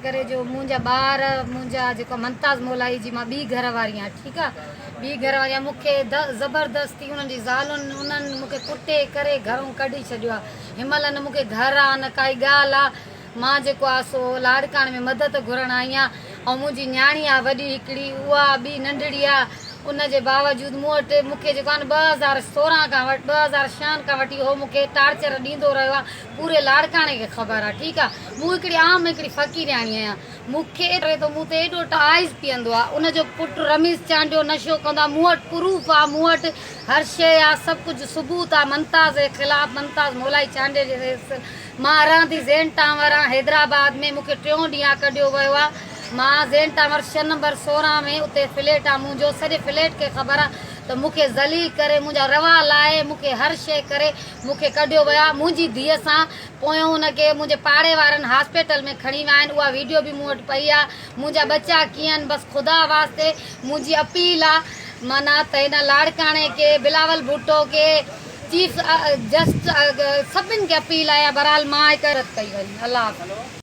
ڪري جو منهنجا ٻار منهنجا جيڪو ممتاز مولائي جي مان ٻي گهر واري آهيان ٺيڪ آ ٻي گهر واري آهيان مون کي زبردستي انهن جي زالن انهن مون کي ڪٽي ڪري گهرون ڪڍي ڇڏيو آ هن مهل نه مون کي گهر آ نه ڪائي ڳالهه آ مان جيڪو آ سو لاڙڪاڻي ۾ مدد گهرڻ آئي آهيان ۽ منهنجي نياڻي آ وڏي هڪڙي اها ٻي ننڍڙي آ ان جي باوجود مون وٽ مون کي جيڪو آ نه 2016 کان 2006 کان وٺي هو مون کي ٽارچر ڏيندو رهيو آ پوري لاڙڪاڻي کي خبر آ ٺيڪ آ مون هڪڙي عام هڪڙي فقيرياڻي آهيان مون کي ڪري ٿو مون تي ايڏو ٽائز پيئندو آ ان جو پٽ رميز چانڊيو نشو ڪندو آ مون وٽ پروف آ مون وٽ هر شي آ سڀ ڪجهه ثبوت آ ممتاز جي خلاف ممتاز مولائي چانڊيي جي مان رهندي زين ٽاور آ حيدرآباد ۾ مون کي ٽيون ڏينهن آ ڪڍيو ويو آ مان زين ٽاور ڇهه نمبر 16 ۾ اتي فليٽ آ منهنجو سڄي فليٽ کي خبر آ ته مون کي ذليل ڪري منهنجا روا لاهي مون کي هر شي ڪري مون کي ڪڍيو ويو آهي منهنجي ڌيء سان پويون ان کي منهنجي پاڙي وارن هاسپيٽل ۾ کڻي ويا آهن اها ويڊيو به مون وٽ پئي آهي منهنجا ٻچا ڪيئن آهن بس خدا واسطي منهنجي اپيل آهي معنيٰ ته هن لاڙڪاڻي کي بلاول ڀٽو کي چيف جسٽ سڀن کي اپيل آهي بهرحال مان هڪ ڪئي وڃي الله حافظ.